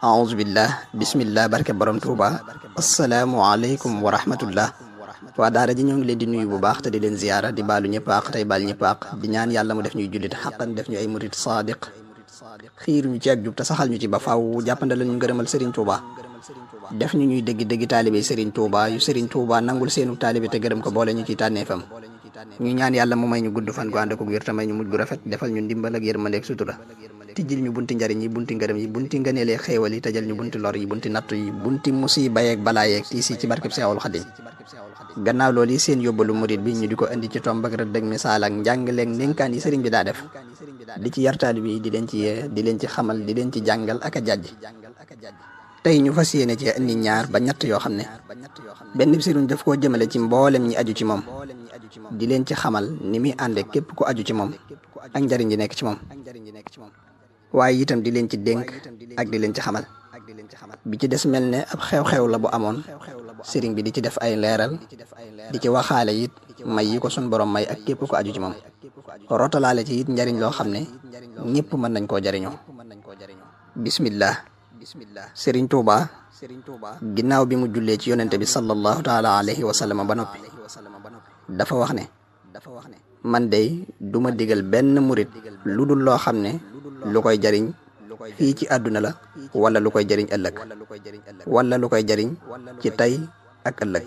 aouzubillah bismillah barke borom Tuuba asalaamualeykum wa rahmatullah waa daara ji ñoo ngi leen di nuyu bu baax te di leen ziyaara di baalu ñëpp àq tey baal ñëpp àq di ñaan yàlla mu def ñuy jullit xaqan def ñu ay murid saadiq xiir ñu ci ak jub te saxal ñu ci ba faaw jàppandalal ñu ngërëmal Serigne Touba def ñu ñuy dëgg taalibe Serigne Touba yu Serigne Touba nangul seenu taalibe te gërëm ko boole ñu ci tànneefam ñu ñaan yàlla mu may ñu gudd fan gu ànd ko wér te may ñu mujj gu rafet defal ñu ndimbal ak yërmande ak sutura tijjil ñu bunti njariñ yi bunti ngërëm yi bunti ngëneelee xéewal yi tëjal ñu bunti lor yi bunti nattu yi bunti musiba yeeg balaa yeeg tiis yi ci barkeb Seexul Xadim gannaaw loolu yi seen yóbbalu murid bi ñu di ko indi ci tomb ak rëdd ak misaal ak njàngaleeg ndénkaan yi sëriñ bi daa def di ci yartaali bi di leen ci yee di leen ci xamal di leen ci jàngal ak a jàjj tey ñu fas yéene ci indi ñaar ba ñett yoo xam ne benn bi sëriñ daf koo jëmale ci mboolem ñi aju ci moom di leen ci xamal ni muy ànde képp ku aju ci moom ak njariñ ji nekk ci moom waaye itam di leen ci dénk ak di leen ci xamal bi ci des mel ne ab xew-xew la bu amoon sëriñ bi di ci def ay leeral di ci waxaale it may yi ko sun borom may ak képp ko aju ci moom rotalaale ci it njariñ loo xam ne ñëpp mën nañ koo jariñoo bismillah sëriñ Tuuba ginnaaw bi mu jullee ci yonente bi sallallahu taala alayhi wa sallam ba noppi dafa wax ne man de duma digal benn murit lu dul loo xam ne lu koy jariñ fii ci àdduna la wala lu koy jariñ ëllëg wala lu koy jariñ ci tey ak ëllëg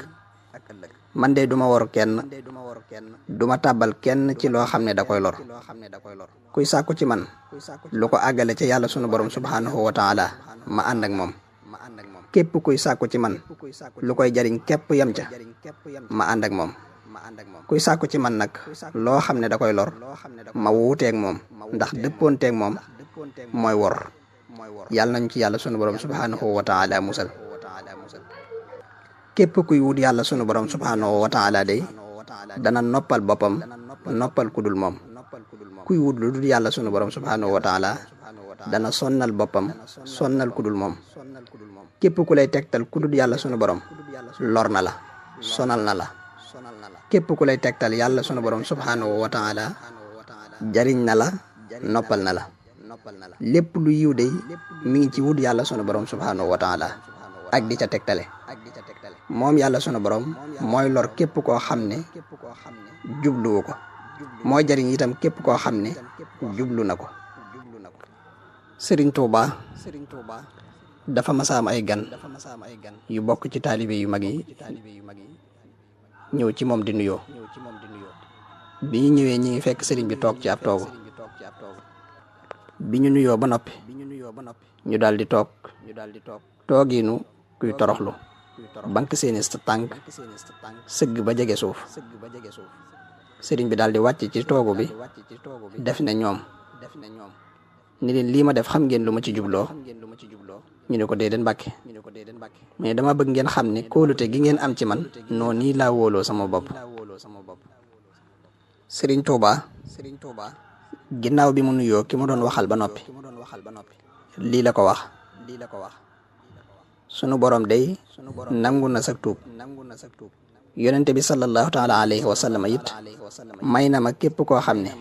man de duma war kenn duma tàbbal kenn ci loo xam ne da koy lor kuy sàkku ci man lu ko àggale ci yàlla sunu borom subhanahu wa taala ma ànd ak moom képp kuy sàkku ci man lu koy jariñ képp yam ca ma ànd ak moom kuy sàkku ci man nag loo xam ne da koy lor ma wuuteeg moom ndax dëppoonteeg moom mooy wor yàlla nañ ci yàlla sunu borom subhanahu wa taala musal képp kuy wut yàlla sunu borom subhanahu wa taala day dana noppal boppam noppal ku dul moom kuy wut lu dul yàlla sunu borom subhanahu wa taala dana sonnal boppam sonnal ku dul moom képp ku lay tegtal ku dul yàlla sunu borom lor na la sonal na la képp ku lay tegtal yàlla sunu borom subhanahu wa taala jariñ na la noppal na la lépp lu yiw de mi ngi ci wut yàlla sunu borom subhanahu wa taala ak di ca tegtale moom yàlla sunu borom mooy lor képp koo xam ne jubluwu ko mooy jariñ itam képp koo xam ne jublu na ko Sëriñ Tuuba dafa masaam ay gan yu bokk ci taalibe yu mag yi ñëw ci moom di nuyoo bi ñu ñëwee ñi ngi fekk sëriñ bi toog ci ab toogu bi ñu nuyoo ba noppi ñu daal di toog toogiinu kuy toroxlu bank seeni sa tànk sëgg ba jege suuf sëriñ bi daal di wàcc ci toogu bi def ne ñoom ni leen lii ma def xam ngeen lu ma ci jubloo ñu ne ko déedéet Mbàkke mais dama bëgg ngeen xam ne kóolute gi ngeen am ci man noonu nii laa wóoloo sama bopp Sëriñ Tuuba ginnaaw bi mu nuyoo ki mu doon waxal ba noppi lii la ko wax sunu borom day nangu na sag tuub yonente bi sallallahu taala alayhi wa sallam it may na ma képp koo xam ne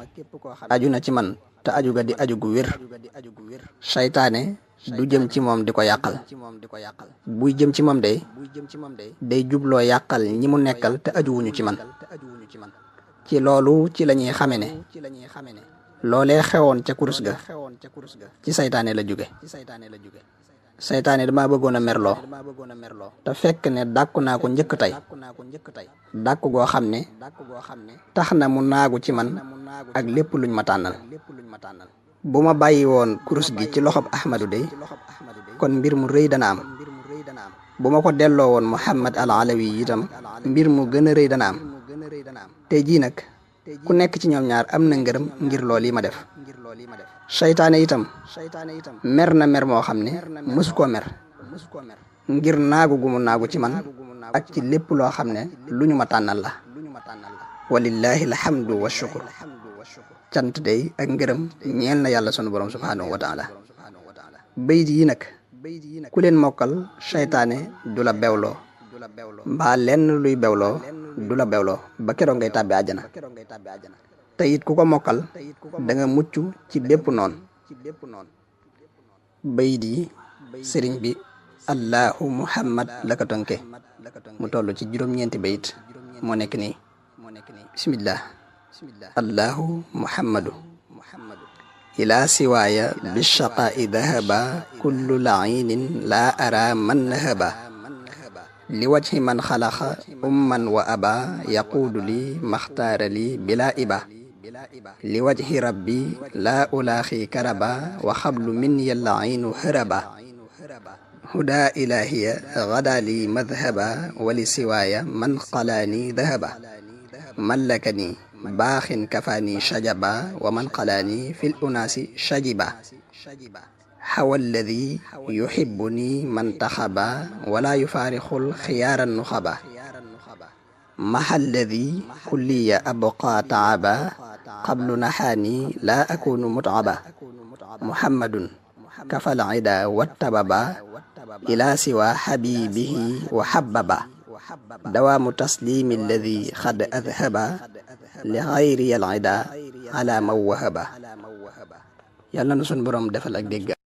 aju na ci man te aju ga di aju gu wér saytaane du jëm ci moom di ko yàqal buy jëm ci moom day jubloo yàqal ñi mu nekkal te ajuwuñu ci man ci loolu ci la ñuy xame ne loolee xewoon ca kurus ga ci saytaane la jóge saytaane dama bëggoon a merloo te fekk ne dàkku naa ko njëkk tey dàkku goo xam ne tax na mu naagu ci man ak lépp luñ ma tànnal bu ma bàyyi woon kurus gi ci loxob Ahmadu dey kon mbir mu rëy dana am bu ma ko delloo woon Muhammad al Alawi itam mbir mu gën a rëy dana am tey jii nag ku nekk ci ñoom ñaar am na ngërëm ngir lool yi ma def seytaane itam mer na mer moo xam ne mësu koo mer ngir naagu gu mu naagu ci man ak ci lépp loo xam ne lu ñu ma tànnal la walillahi alhamdu wa shukur cant day ak ngërëm ñeel na yàlla sunu borom subhanahu wa taala bayit yi nag ku leen mokkal seytaane du la bewloo mbaa lenn luy bewloo du la bewloo ba keroog ngay tàbbi àjjana te it ku ko mokkal da nga mucc ci bépp noon bayit yi sëriñ bi allahu muhammad la ko tonke mu toll ci juróom-ñeenti bayit moo nekk nii bismillah allahu muhammadu ila siwaaya bishaqaa'i dahaba kullu lainin la ara man nahaba li wajhi man xalaqa umman wa aba yaquudu li maxtaara li bila iba li wajhi rabbi la ulaaxi karaba wa xablu min yalla aynu hëraba huda ilahiya gada li madhaba wali siwaaya man qalaani dahaba mallakani baaxin kafaani shajaba wa man qalaani fil unaasi shajiba hawa alladi yuhibbuni man taxaba wala yufaarixul xiyaaran nuxaba maha alladi kulliya abqa taaba qablu naxaani laa akunu mutaba muhammadun kafal ida wattababa ila siwa xabibihi wa xababa dawaamu taslimi alladi xad adhaba li xayri al ida ala man wahaba yàlla na sunu borom defal ak dégg